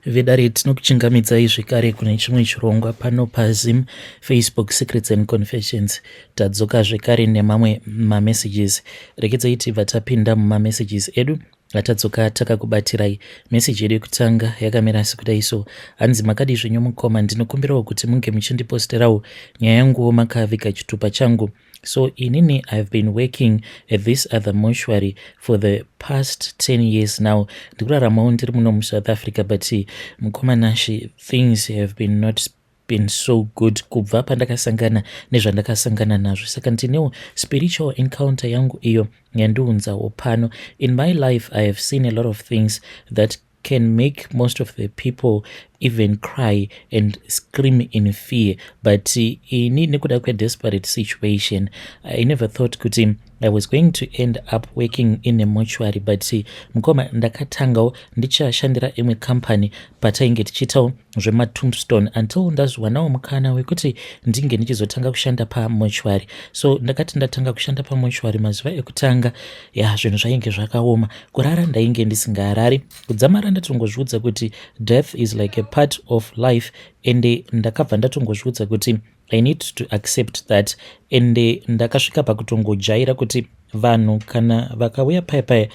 Vedare, tinokuchingamidzai zvekare kune chimwe chirongwa pano paZim Facebook Secrets and Confessions. Tadzoka zvekare nemamwe mamessages. Regedzai tibva tapinda mumamessages edu atadzoka takakubatirai. Meseji yedu yekutanga yakamira sekudai so: hanzi, "Makadii zvenyu mukoma? Ndinokumbirawo kuti munge muchindiposterawo nyaya yanguwo makaviga chitupa changu. So inini I've been working at this other mortuary for the past 10 years now. Ndikuraramawo ndiri muno muSouth Africa, but mukoma Nashi, things have been not been so good kubva pandakasangana nezvandakasangana nazvo. Saka ndinewo spiritual encounter yangu iyo yandiunzawo pano. In my life I have seen a lot of things that can make most of the people even cry and scream in fear, but ini nekuda kwedesperate situation, I never thought kuti I was going to end up working in a mortuary. But mukoma, ndakatangawo ndichashandira imwe company patainge tichiitawo zvematombstone until ndazowanawo mukana wekuti ndinge ndichizotanga kushanda pamortuary. So ndakati ndatanga kushanda pamortuary, mazuva ekutanga ya, zvinhu zvainge zvakaoma. Kurara ndainge ndisingarari kudzamara ndatongozviudza kuti death is like a part of life, and ndakabva ndatongozviudza kuti I need to accept that. And ndakasvika pakutongojaira kuti vanhu kana vakauya paya paya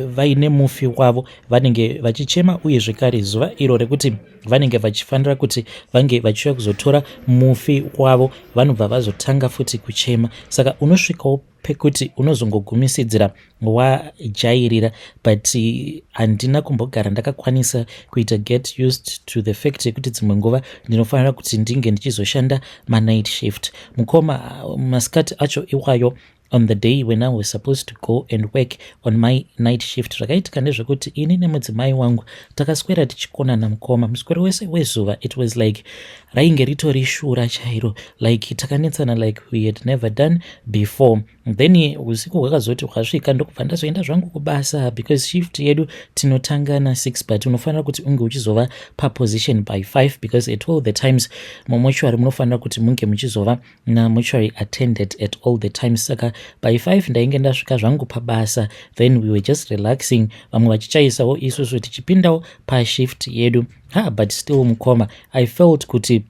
vaine mufi wavo, vanenge vachichema, uye zvekare zuva iro rekuti vanenge vachifanira kuti vange vachiuya kuzotora mufi wavo, vanobva vazotanga futi kuchema. Saka unosvikawo pekuti unozongogumisidzira wajairira. But handina kumbogara ndakakwanisa kuita get used to the fact yekuti dzimwe nguva ndinofanira kuti ndinge ndichizoshanda manight shift. Mukoma, masikati acho iwayo, on the day when I was supposed to go and work on my night shift, zvakaitika ndezvekuti ini nemudzimai wangu takaswera tichikonana, mukoma, muswero wese wezuva. It was like rainge ritori shura chairo, like takanetsana like we had never done before. Then usiku hwakazoti hwasvika, ndokubva ndazoenda zvangu kubasa, because shift yedu tinotanga na6, but unofanira kuti unge uchizova paposition by 5, because at all the times mumortuary munofanira kuti munge muchizova namortuary attendant at all the times. Saka by 5 ndainge ndasvika zvangu pabasa. Then we were just relaxing, vamwe vachichaisawo, isusu tichipindawo pashift yedu. Ha, but still, mukoma, I felt kuti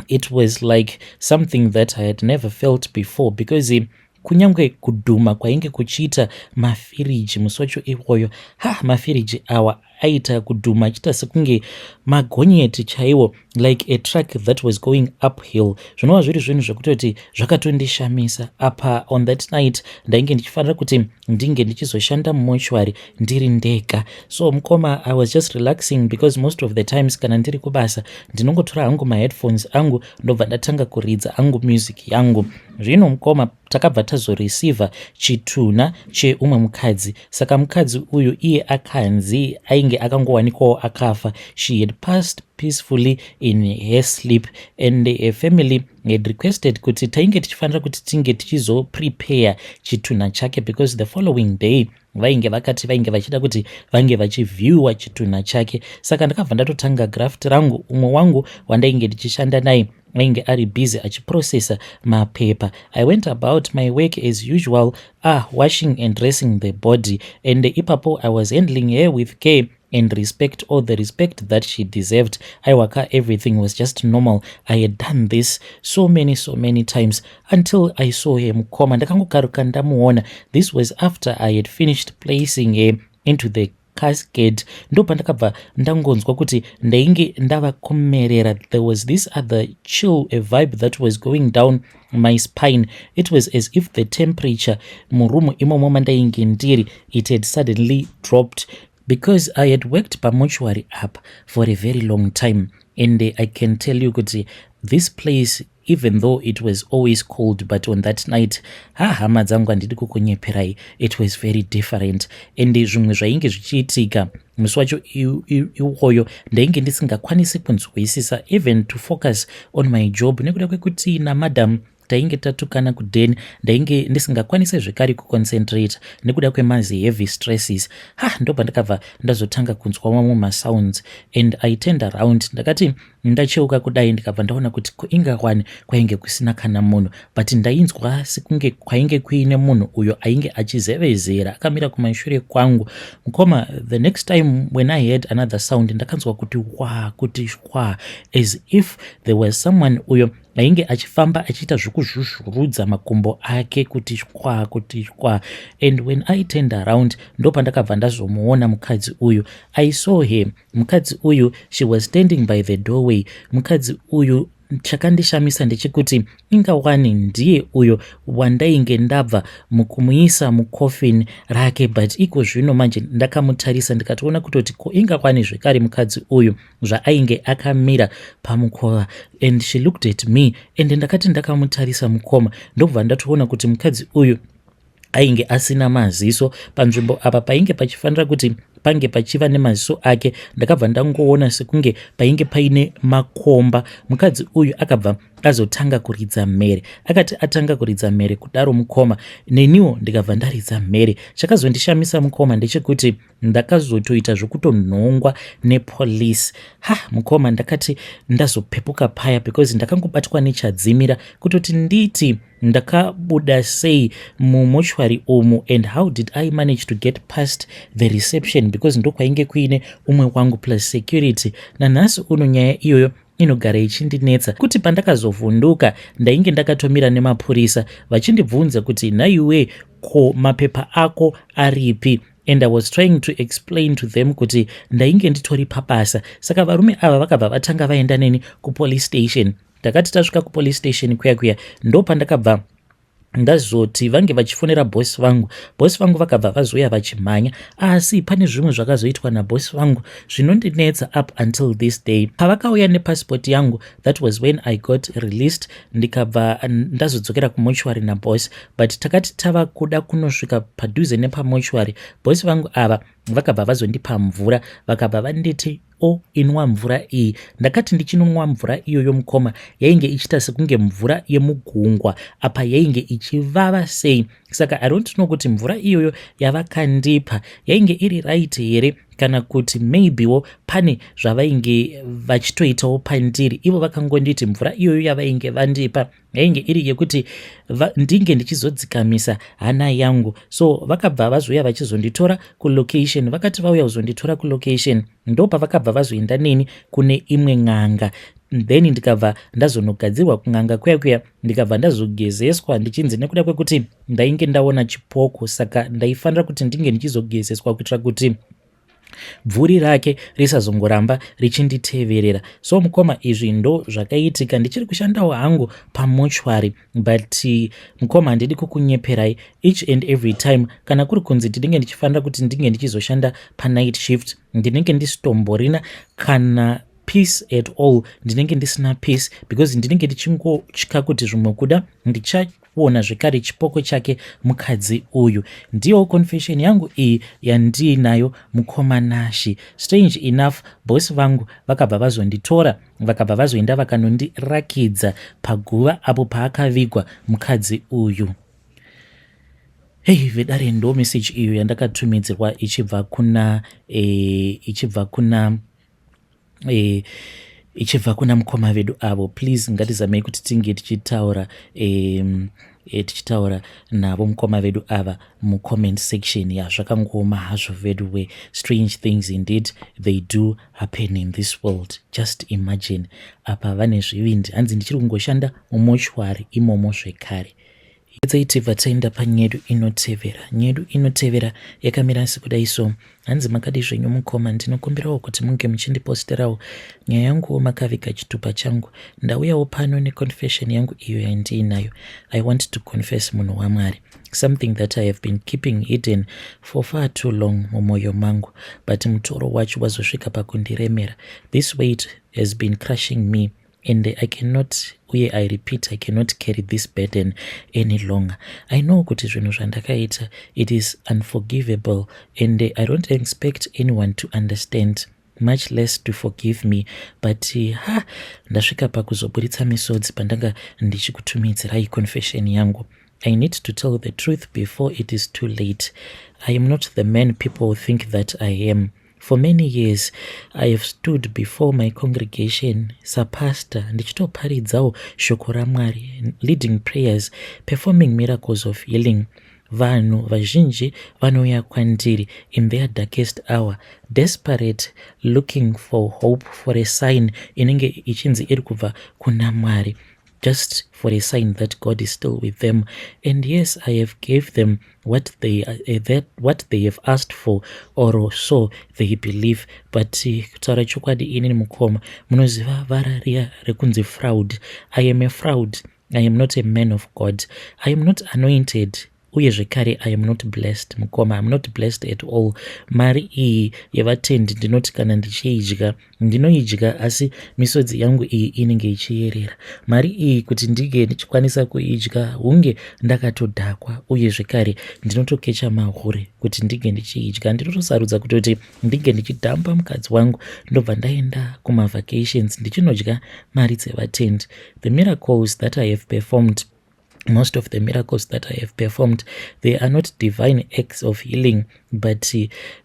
it was like something that I had never felt before, because kunyange kudhuma kwainge kuchiita mafiriji musi wacho iwoyo, ha, mafiriji awa aita kudhuma achiita sekunge magonyeti chaiwo, like a truck that was going uphill, zvinova zviri zvinhu zvekutoti zvakatondishamisa. Apa on that night ndainge ndichifanira kuti ndinge ndichizoshanda mumortuary ndiri ndega. So mukoma, I was just relaxing, because most of the times kana ndiri kubasa ndinongotora hangu maheadphones angu, ndobva ndatanga kuridza angu music yangu. Zvino mukoma, takabva tazoreceiva chitunha cheumwe mukadzi. Saka mukadzi uyu iye akanzi ainge akangowanikwawo akafa. She had passed peacefully in her sleep, and a family had requested kuti tainge tichifanira kuti tinge tichizoprepare chitunha chake, because the following day vainge vakati vainge vachida kuti vange vachiviewa chitunha chake. Saka ndakabva ndatotanga graft rangu. Umwe wangu wandainge ndichishanda naye ainge ari busy achiprocessa mapepa. I went about my work as usual, ah, washing and dressing the body, and ipapo I was handling her with care and respect, all the respect that she deserved. Aiwaka, everything was just normal. I had done this so many, so many times until I saw her. Mukoma, ndakangokaruka ndamuona. This was after I had finished placing her into the casket. Ndo pandakabva ndangonzwa kuti ndainge ndavakomerera. There was this other chill, a vibe that was going down my spine. It was as if the temperature murumu imomo mandainge ndiri, it had suddenly dropped, because I had worked pamortuary up for a very long time, and I can tell you kuti this place, even though it was always cold, but on that night, ha, hama dzangu, handidi kukunyeperai, it was very different. And zvimwe zvainge zvichiitika musi wacho iwoyo ndainge ndisingakwanisi kunzwisisa, even to focus on my job, nekuda kwekuti namadam Tainge tatukana kudheni, ndainge ndisingakwanise zvekare kuconcentrate nekuda kwemazi heavy stresses. Ha, ndobva ndakabva ndazotanga kunzwa mamwe masounds and I turned around. Ndakati ndacheuka kudai, ndikabva ndaona kuti kuingawani kwainge kusina kana munhu, but ndainzwa sekunge kwainge kuine munhu uyo ainge achizevezera akamira kumashure kwangu, mukoma. The next time when I heard another sound, ndakanzwa kuti wa, kuti shwa, as if there was someone uyo ainge achifamba achiita zvekuzvuzvurudza makumbo ake, kuti shwa, kuti shwa. And when I turned around, ndopandakabva ndazomuona mukadzi uyu. I saw her. Mukadzi uyu, she was standing by the doorway. Mukadzi uyu, chakandishamisa ndechekuti ingawani ndiye uyo wandainge ndabva mukumuisa mucoffin rake, but iko zvino manje ndakamutarisa, ndikatoona kutoti ko ingawani zvekare mukadzi uyu zvaainge akamira pamukova. And she looked at me, and ndakati ndakamutarisa, mukoma, ndobva ndatoona kuti mukadzi uyu ainge asina maziso. Panzvimbo apa painge pachifanira kuti pange pachiva nemaziso ake, ndakabva ndangoona sekunge painge paine makomba. Mukadzi uyu akabva azotanga kuridza mhere. Akati atanga kuridza mhere kudaro, mukoma, neniwo ndikabva ndaridza mhere. Chakazondishamisa, mukoma, ndechekuti ndakazotoita zvokutonhongwa nepolisi. Ha, mukoma, ndakati ndazopepuka paya, because ndakangobatwa nechadzimira kutoti nditi ndakabuda sei mumochwari umu and how did I manage to get past the reception, because ndokwainge kuine umwe wangu plus security. Nanhasi uno nyaya iyoyo inogara ichindinetsa, kuti pandakazovhunduka ndainge ndakatomira nemapurisa vachindibvunza kuti, "Nhaiwe, ko mapepa ako aripi?" And I was trying to explain to them kuti ndainge nditori pabasa. Saka varume ava vakabva vatanga vaenda neni kupolice station. Ndakati tasvika kupolice station kuya kuya, ndo pandakabva ndazoti vange vachifonera bhosi vangu. Bhosi vangu vakabva vazouya vachimhanya, asi pane zvimwe zvakazoitwa nabhosi vangu zvinondinetsa up until this day. Pavakauya nepasipoti yangu, that was when I got released, ndikabva ndazodzokera kumochwari nabhosi. But takati tava kuda kunosvika padhuze nepamochwari, bhosi vangu ava vakabva vazondipa mvura, vakabva vanditi, "O, inwa mvura iyi." Ndakati ndichinonwa mvura iyoyo, mukoma, yainge ichiita sekunge mvura yemugungwa. Apa yainge ichivava sei. Saka I don't know kuti mvura iyoyo yavakandipa yainge iri right here, kana kuti maybewo pane zvavainge vachitoitawo pandiri. Ivo vakangonditi mvura iyoyo yavainge vandipa yainge iri yekuti ndinge ndichizodzikamisa hana yangu. So vakabva vazouya vachizonditora kulocation. Vakati vauya kuzonditora kulocation, ndopavakabva vazoenda neni kune imwe n'anga. Then ndikabva ndazonogadzirwa kun'anga kuya kuya, ndikabva ndazogezeswa, ndichinzi nekuda kwekuti ndainge ndaona chipoko, saka ndaifanira kuti ndinge ndichizogezeswa kuitira kuti bvuri rake risazongoramba richinditeverera. So mukoma, izvi ndo zvakaitika. Ndichiri kushandawo hangu pamochwari, but mukoma, handidi kukunyeperai, each and every time kana kuri kunzi ndinenge ndichifanira kuti ndinge ndichizoshanda panight shift, ndinenge ndisitomborina kana peace at all. Ndinenge ndisina peace because ndinenge ndichingotya kuti zvimwe kuda ndichaona zvekare chipoko chake mukadzi uyu. Ndiyo confession yangu iyi yandiinayo, mukoma Nashi. Strange enough, bosi vangu vakabva vazonditora, vakabva vazoenda vakanondirakidza paguva apo paakavigwa mukadzi uyu. Hei vedare, ndo meseji iyo yandakatumidzirwa ichibva kuna mukoma vedu avo. Please, ngatizamei kuti tinge tichitaura navo mukoma vedu ava mucomment section. Yazvakangooma hazvo vedu we. Strange things indeed, they do happen in this world. Just imagine, apa vane zvivindi, hanzi ndichiri kungoshanda mumochwari imomo zvekare. Tibva taenda panyedu inotevera. Nyedu inotevera yakamira sekudai so. Hanzi, "Makadi zvenyu mukoma? Ndinokumbirawo kuti munge muchindiposterawo nyaya yanguwo makaviga chitupa changu. Ndauyawo pano neconfession yangu iyo yandiinayo. I want to confess, munhu waMwari, something that I have been keeping hidden for far too long mumwoyo mangu, but mutoro wacho wazosvika pakundiremera. This weight has been crushing me and I cannot, uye I repeat, I cannot carry this burden any longer. I know kuti zvinhu zvandakaita, it is unforgivable and I don't expect anyone to understand. much less to forgive me. But ha, ndasvika pakuzoburitsa misodzi pandanga ndichikutumidzirai confession yangu. I need to tell the truth before it is too late. I am not the man people think that I am. For many years I have stood before my congregation sapastor, ndichitoparidzawo shoko raMwari, leading prayers, performing miracles of healing. Vanhu vazhinji vanouya kwandiri in their darkest hour, desperate, looking for hope, for a sign inenge ichinzi iri kubva kuna Mwari, just for a sign that God is still with them. And yes, I have gave them what they have asked for, or so they believe. But kutaura chokwadi, inini mukoma, munoziva vara riya rekunzi fraud? I am a fraud. I am not a man of God. I am not anointed. Uye zvekare I am not blessed, mukoma. I am not blessed at all. Mari iyi yevatendi, ndinoti kana ndichiidya, ndinoidya, asi misodzi yangu iyi inenge ichiyerera. Mari iyi, kuti ndinge ndichikwanisa kuidya, hunge ndakatodhakwa. Uye zvekare ndinotokecha mahure kuti ndinge ndichiidya. Ndinotosarudza kutoti ndinge ndichidhamba mukadzi wangu, ndobva ndaenda kumavacations ndichinodya mari dzevatendi. The miracles that I have performed, most of the miracles that I have performed, they are not divine acts of healing, but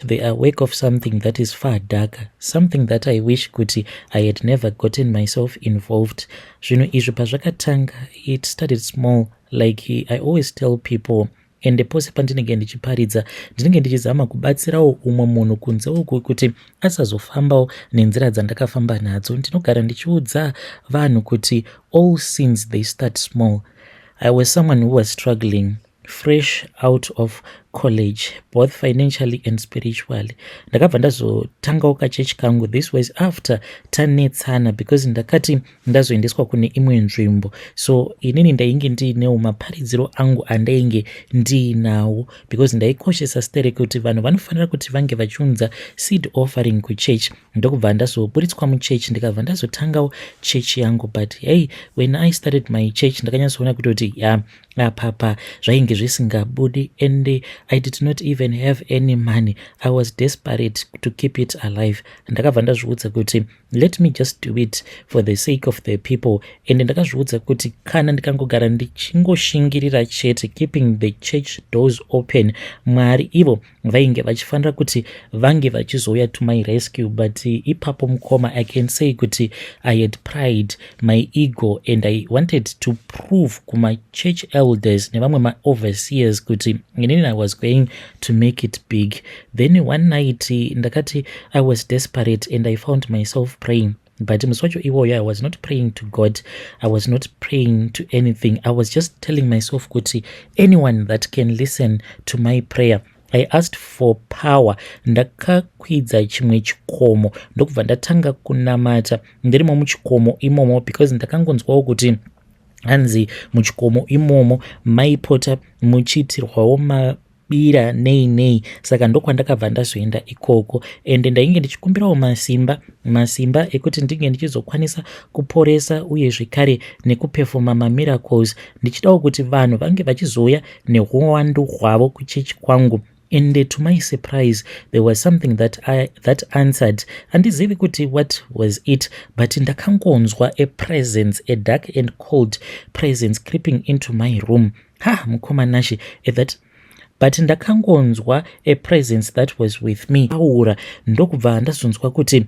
they are work of something that is far darker, something that I wish kuti I had never gotten myself involved. Zvinhu izvi pazvakatanga, it started small. Like I always tell people, ende pose pandinenge ndichiparidza, ndinenge ndichizama kubatsirawo umwe munhu kunze uku kuti asazofambawo nenzira dzandakafamba nadzo. Ndinogara ndichiudza vanhu kuti all sins, they start small. I was someone who was struggling fresh out of college, both financially and spiritually. Ndakabva ndazotangawo kachechi kangu. This was after tanetsana, because ndakati ndazoendeswa kune imwe nzvimbo. So inini ndainge ndiinewo maparidziro angu andainge ndiinawo, because ndaikoshesa sterek kuti vanhu vanofanira kuti vange vachiunza seed offering kuchechi. Ndokubva ndazoburitswa muchechi, ndikabva ndazotangawo chechi yangu. But hey, when I started my church, ndakanyatsoona kutoti ya, apapa zvainge zvisingabudi, and I did not even have any money. I was desperate to keep it alive. Ndakabva ndazviudza kuti let me just do it for the sake of the people. And ndakazviudza kuti kana ndikangogara ndichingoshingirira chete, keeping the church doors open, Mwari ivo vainge vachifanira kuti vange vachizouya to my rescue. But ipapo mukoma, I can say kuti I had pride, my ego, and I wanted to prove kumachurch elders nevamwe maoverseers kuti inini I was going to make it big. Then one night ndakati I was desperate and I found myself praying. But musi wacho iwoyo, I was not praying to God, I was not praying to anything. I was just telling myself kuti anyone that can listen to my prayer, I asked for power. Ndakakwidza chimwe chikomo, ndokubva ndatanga kunamata ndirimo muchikomo imomo, because ndakangonzwawo kuti hanzi muchikomo imomo maipota muchiitirwawo mabira nei nei. Saka ndokwandakabva ndazoenda ikoko, ende ndainge ndichikumbirawo masimba, masimba ekuti ndinge ndichizokwanisa kuporesa uye zvekare nekupefoma mamiracles, ndichidawo kuti vanhu vange vachizouya neuwandu hwavo kuchechi kwangu. And to my surprise, there was something that answered. Handizivi kuti what was it, but ndakangonzwa a presence, a dark and cold presence creeping into my room. Ha, mukoma Nashe, at that, but ndakangonzwa a presence that was with me aura. Ndokubva ndazonzwa kuti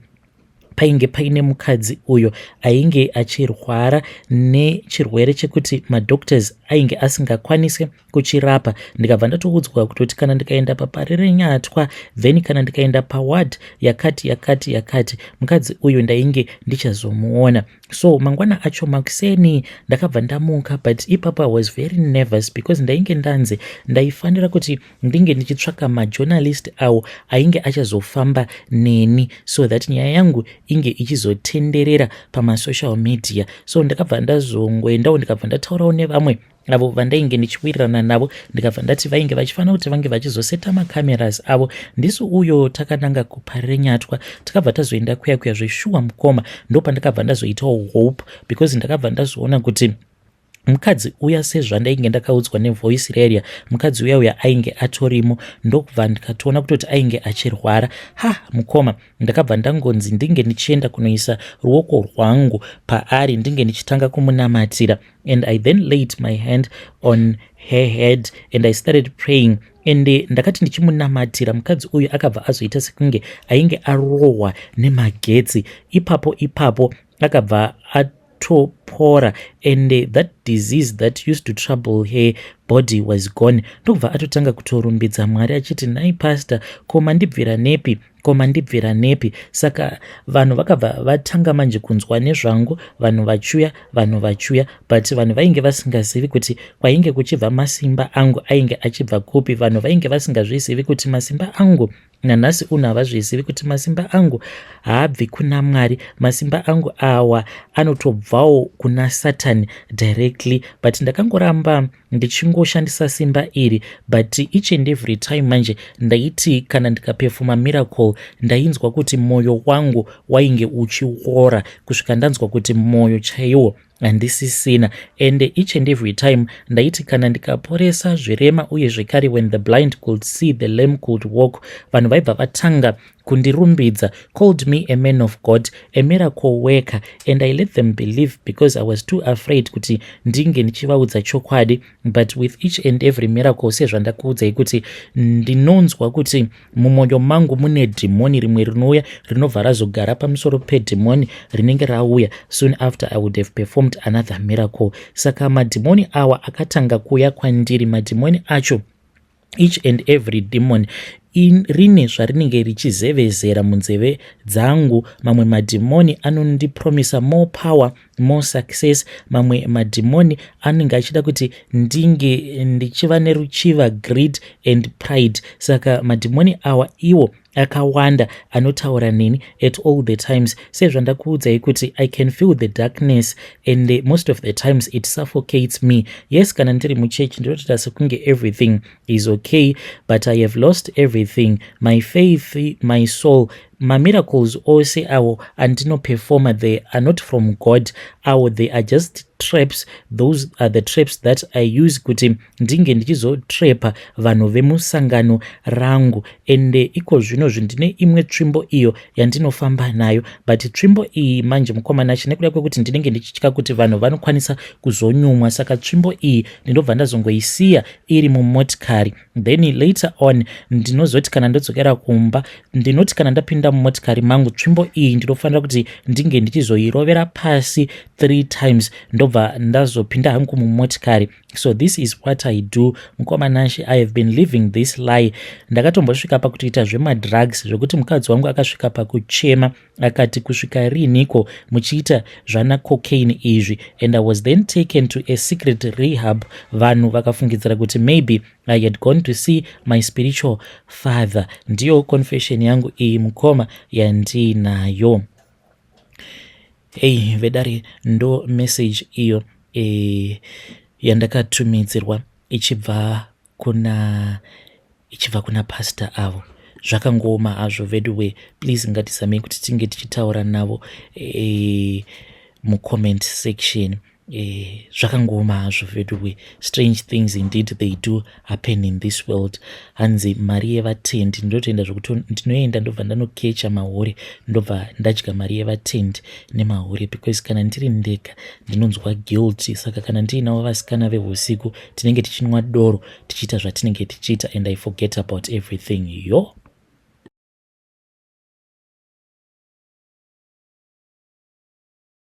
painge paine mukadzi uyo ainge achirwara nechirwere chekuti madoctors ainge asingakwanisi kuchirapa. Ndikabva ndatoudzwa kutoti kana ndikaenda paParirenyatwa, then kana ndikaenda paward yakati yakati yakati, mukadzi uyu ndainge ndichazomuona. So mangwana acho makuseni ndakabva ndamuka, but ipapo I was very nervous, because ndainge ndanzi ndaifanira kuti ndinge ndichitsvaka majournalist awo ainge achazofamba neni, so that nyaya yangu inge ichizotenderera pamasocial media. So ndakabva ndazongoendawo, ndikabva ndataurawo nevamwe avo vandainge ndichiwirirana navo, ndikabva ndati vainge vachifanira kuti vange vachizoseta macameras avo. Ndisu uyo takananga kuParirenyatwa, takabva tazoenda kuya kuya. Zveshuwa mukoma, ndopandakabva ndazoitawo hope, because ndakabva ndazoona kuti Mukadzi uya, sezvandainge ndakaudzwa nevoice reria, mukadzi uya uya ainge atorimo. Ndokubva ndikatoona kutoti ainge achirwara. Ha, mukoma, ndakabva ndangonzi ndinge ndichienda kunoisa ruoko rwangu paari, ndinge ndichitanga kumunamatira. And I then laid my hand on her head and I started praying. Ende ndakati ndichimunamatira, mukadzi uyu akabva azoita sekunge ainge arohwa nemagetsi. Ipapo ipapo akabva atopora, and that disease that used to trouble her body was gone. Ndokubva atotanga kutorumbidza Mwari achiti, "Nhai pastor, ko mandibvira nepi? Ko mandibvira nepi?" Saka vanhu vakabva vatanga manje kunzwa nezvangu, vanhu vachiuya, vanhu vachiuya, but vanhu vainge vasingazivi kuti kwainge kuchibva masimba angu ainge achibva kupi. Vanhu vainge vasingazvizivi kuti masimba angu, nanhasi uno havazvizivi kuti masimba angu haabvi kuna Mwari. Masimba angu awa anotobvawo kuna Satani directly, but ndakangoramba ndichingoshandisa simba iri. But each and every time manje ndaiti kana ndikaperforma miracle, ndainzwa kuti mwoyo wangu wainge uchiora kusvika ndanzwa kuti mwoyo chaiwo handisisina. And each and every time ndaiti kana ndikaporesa zvirema, uye zvekare when the blind could see, the lame could walk, vanhu vaibva vatanga kundirumbidza, called me a man of God, a miracle worker, and I let them believe because I was too afraid kuti ndinge ndichivaudza chokwadi. But with each and every miracle, sezvandakuudzai kuti ndinonzwa kuti mumwoyo mangu mune dhimoni rimwe rinouya, rinobva razogara pamusoro pedhimoni rinenge rauya soon after I would have performed another miracle. Saka madhimoni awa akatanga kuuya kwandiri. Madhimoni acho, each and every demon rine zvarinenge richizevezera munzeve dzangu. Mamwe madhimoni anondipromisa more power, more success. Mamwe madhimoni anenge achida kuti ndinge ndichiva neruchiva, greed and pride. Saka madhimoni awa iwo akawanda anotaura neni at all the times. Sezvandakuudzai kuti I can feel the darkness, and most of the times it suffocates me. Yes, kana ndiri muchechi ndinotoita sekunge everything is okay, but I have lost everything, my faith, my soul. Mamiracles ose awo andinoperforma, they are not from God awo, they are just traps. Those are the traps that I use kuti ndinge ndichizotrapa vanhu vemusangano rangu. Ende iko zvinozvi ndine imwe tsvimbo iyo yandinofamba nayo, but tsvimbo iyi manje, mukomana, nekuda kwekuti ndinenge ndichitya kuti vanhu vanokwanisa kuzonyumwa, saka tsvimbo iyi ndinobva ndazongoisiya iri mumotikari. Then later on ndinozoti kana ndodzokera kumba, ndinoti kana ndapinda mumotikari mangu, tsvimbo iyi ndinofanira kuti ndinge ndichizoirovera pasi three times, ndobva ndazopinda hangu mumotikari. So this is what I do, mukoma Nashe. I have been living this lie. Ndakatombosvika pakutoita zvemadrugs, zvekuti mukadzi wangu akasvika pakuchema akati, "Kusvika riiniko muchiita zvana cocaine izvi?" And I was then taken to a secret rehab. Vanhu vakafungidzira kuti maybe I had gone to see my spiritual father. Ndiyo confession yangu iyi, mukoma, yandiinayo. Ei vedare, ndo message iyo yandakatumidzirwa ichibva kuna pastor avo. Zvakangooma hazvo veduwe. Please, ngatisamei kuti tinge tichitaura navo mucomment section. Zvakangooma hazvo veduwe. Strange things indeed, they do happen in this world. Hanzi mari yevatendi, ndinotoenda zvokuti ndinoenda, ndobva ndanokecha mahure, ndobva ndadya mari yevatendi nemahure, because kana ndiri ndega ndinonzwa guilty. Saka kana ndiinavo vasikana veusiku, tinenge tichinwa doro, tichiita zvatinenge tichiita, and I forget about everything. Yo.